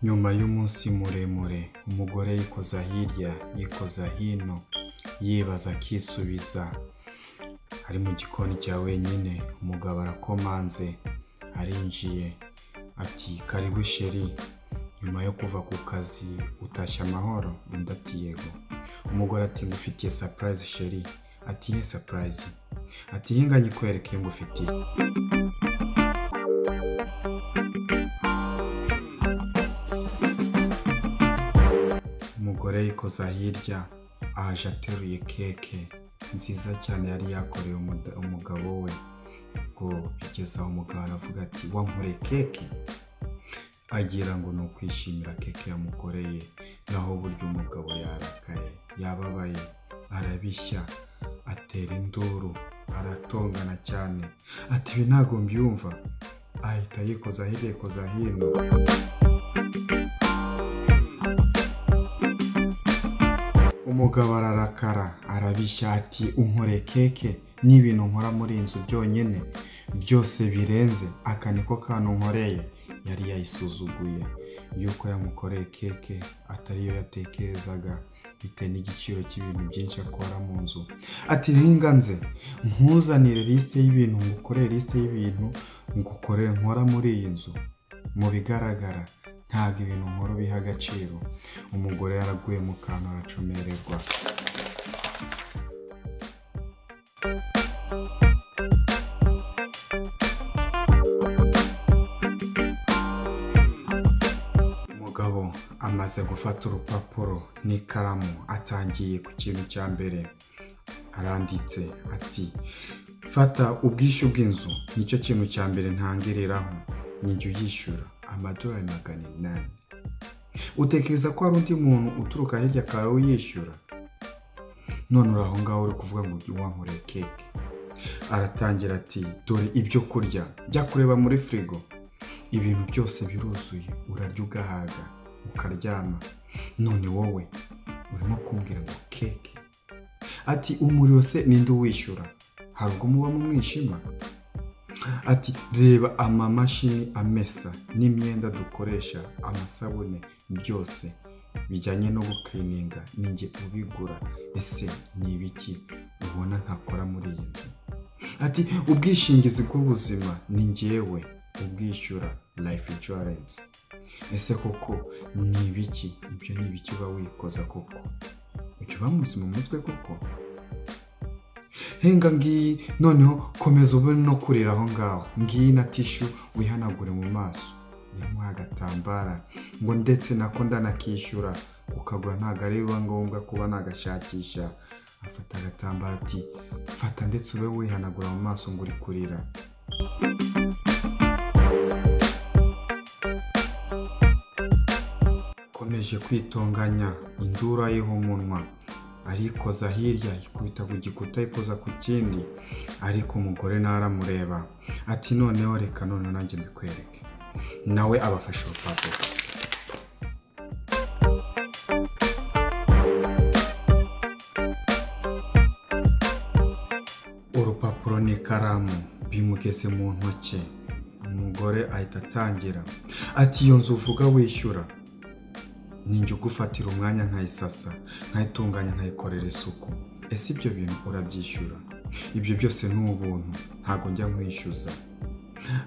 Nyuma y'umunsi muremure, umugore yikoza hirya, yikoza hino, yibaza akisubiza. Ari mu gikoni cya wenyine, umugabo arakomanze, arinjiye, ati karibu chérie, nyuma yo kuva ku kazi utashye amahoro? Undi ati yego. Umugore ati ngufitiye surprise chérie. Ati ye surprise? Ati hinga nyikwereke iyo ngufitiye. Umugore yikoza hirya, aje ateruye keke nziza cyane yari yakoreye umugabo we. Ngo bigeze aho umugabo aravuga ati wankoreye keke? Agira ngo ni ukwishimira keke yamukoreye, naho burya umugabo yarakaye, yababaye, arabishya, atera induru, aratongana cyane, ati ibi ntabwo mbyumva. Ahita yikoza hirya yikoza hino. Umugabo ararakara, arabishya ati unkoreye keke n'ibintu nkora muri iyi nzu byonyine byose birenze, aka niko kantu nkoreye. Yari yayisuzuguye yuko yamukoreye keke atariyo yatekerezaga, bitewe n'igiciro cy'ibintu byinshi akora mu nzu. Ati ntinga nze nkuzanire lisite y'ibintu ngukorere, lisite y'ibintu ngukorere nkora muri iyi nzu. Mu bigaragara ntabwo ibintu nkora ubiha agaciro. Umugore yaraguye mu kantu aracomererwa. Umugabo amaze gufata urupapuro n'ikaramu, atangiye ku kintu cya mbere, aranditse ati fata ubwishyu bw'inzu, nicyo kintu cya mbere ntangiriraho, nijya uyishyura $800. Utekereza ko hari undi muntu uturuka hirya akaba uyishyura? None uri aho ngaho uri kuvuga ngo wankoreye keke. Aratangira ati dore ibyo kurya, jya kureba muri firigo, ibintu byose biruzuye, urarya ugahaga ukaryama, none wowe urimo kumbwira ngo keke? Ati umuriro se ninde uwishyura? Hari ubwo muba mu mwijima? Ati reba amamashini amesa n'imyenda dukoresha, amasabune, byose bijyanye no guklininga ninjye ubigura, ese ni ibiki ubona ntakora muri iyi nzu? Ati ubwishingizi bw'ubuzima ni njyewe ubwishyura, life insurance. Ese koko ni ibiki? Ibyo ni ibiki uba wikoza koko? Ujya uba muzima mu mutwe koko? Henga ngiyi, noneho komeza ube no kurira aho ngaho, ngiyi na tishu wihanagure mu maso. Yamuha agatambara ngo ndetse nako ndanakishyura, kukagura ntabwo ari biba ngombwa kuba nagashakisha. Afata agatambara ati fata ndetse ube wihanagura mu maso ngo uri kurira. Akomeje kwitonganya, induru ayiha umunwa, arikoza hirya, ikubita ku gikuta, ikoza ku kindi, ariko umugore naramureba ati noneho reka none nanjye mbikwereke. Nawe abafashe urupapuro. Urupapuro n'ikaramu bimugeze mu ntoki. Umugore ahita atangira ati iyo nzu uvuga wishyura ninjye ugufatira umwanya nkayisasa, nkayitunganya, nkayikorera isuku. Ese ibyo bintu urabyishyura? Ibyo byose ni ubuntu, ntabwo njya nkwishyuza.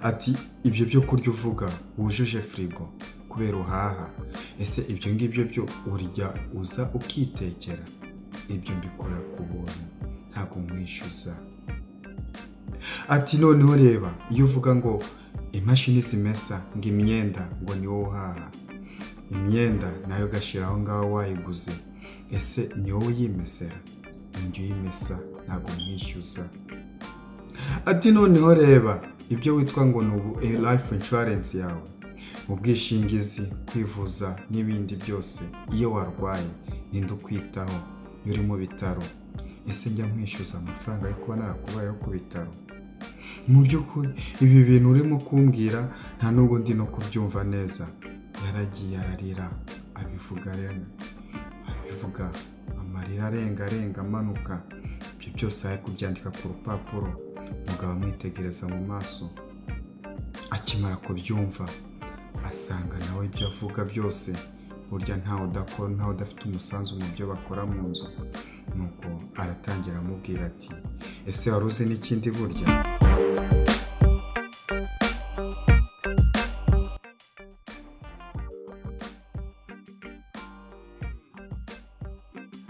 Ati ibyo byo kurya uvuga wujuje firigo kubera uhaha, ese ibyo ngibyo byo urya uza ukitekera? Ibyo mbikora ku buntu, ntabwo nkwishyuza. Ati noneho reba iyo uvuga ngo imashini zimesa ngo imyenda ngo ni wowe uhaha, imyenda nayo ugashyira aho ngaho wayiguze, ese ni wowe uyimesera? Ninjye uyimesa, ntabwo nkwishyuza. Ati noneho reba ibyo witwa ngo ni ubu life insurance yawe, ubwishingizi, kwivuza n'ibindi byose, iyo warwaye ninde ukwitaho iyo uri mu bitaro? Ese njya nkwishyuza amafaranga yo kuba narakubayeho ku bitaro? Mu by'ukuri ibi bintu urimo kumbwira nta nubwo ndi no kubyumva neza. Yaragiye ararira, abivuga rero. Abivuga amarira arenga arenga amanuka, ibyo byose ari kubyandika ku rupapuro. Umugabo amwitegereza mu maso, akimara kubyumva asanga nawe ibyo avuga byose burya ntawe udakora, ntawe udafite umusanzu mu byo bakora mu nzu. Nuko aratangira amubwira ati ese wari uzi n'ikindi burya?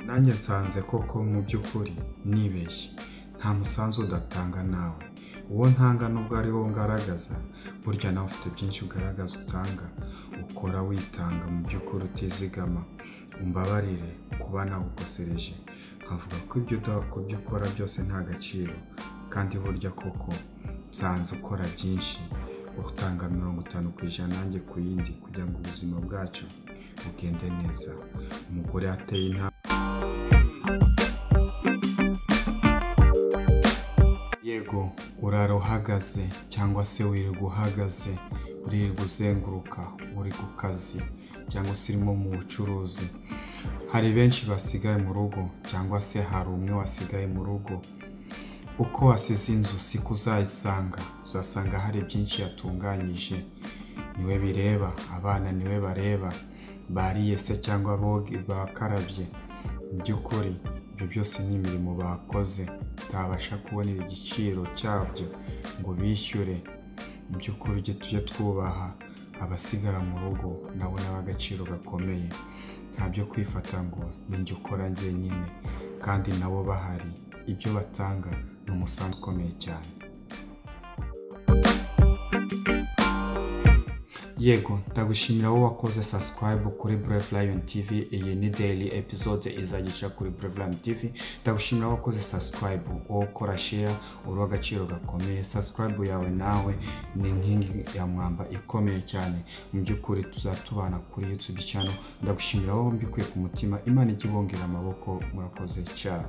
Nanjye nsanze koko mu by'ukuri nibeshye, nta musanzu udatanga nawe, uwo ntanga nubwo ari wo ngaragaza, burya nawe ufite byinshi ugaragaza utanga, ukora witanga mu by'ukuri utizigama. Umbabarire kuba nagukosereje nkavuga ko ibyo ukora byose nta gaciro, kandi burya koko nsanze ukora byinshi, utanga 50% nanjye ku yindi kugira ngo ubuzima bwacu bugende neza. Umugore ateye intambwe. Yego, urara uhagaze cyangwa se wirirwa uhagaze, uririrwa uzenguruka, uri ku kazi cyangwa se urimo mu bucuruzi. Hari benshi basigaye mu rugo cyangwa se hari umwe wasigaye mu rugo. Uko wasize inzu siko uzayisanga, uzasanga hari byinshi yatunganyije. Niwe bireba, abana niwe bareba, bariye se cyangwa bakarabye. Mu by'ukuri ibyo byose ni imirimo bakoze, utabasha kubonera igiciro cyabyo ngo bishyure. Mu by'ukuri ujye tujye twubaha abasigara mu rugo, nabo ni ab'agaciro gakomeye. Nta byo kwifata ngo ninjye ukora njyenyine, kandi nabo bahari, ibyo batanga ni umusanzu ukomeye cyane. Yego, ndagushimira wowe wakoze subscribe kuri Brave Lion TV. Iyi ni daily episode izajya ica kuri Brave Lion TV. Ndagushimira wowe wakoze subscribe, wowe ukora share, uri agaciro gakomeye. Subscribe yawe nawe ni inkingi ya mwamba ikomeye cyane. Mu by'ukuri tuzatubana kuri YouTube channel. Ndagushimira wowe mbikuye ku mutima. Imana ijye ibongera amaboko. Murakoze, ciao.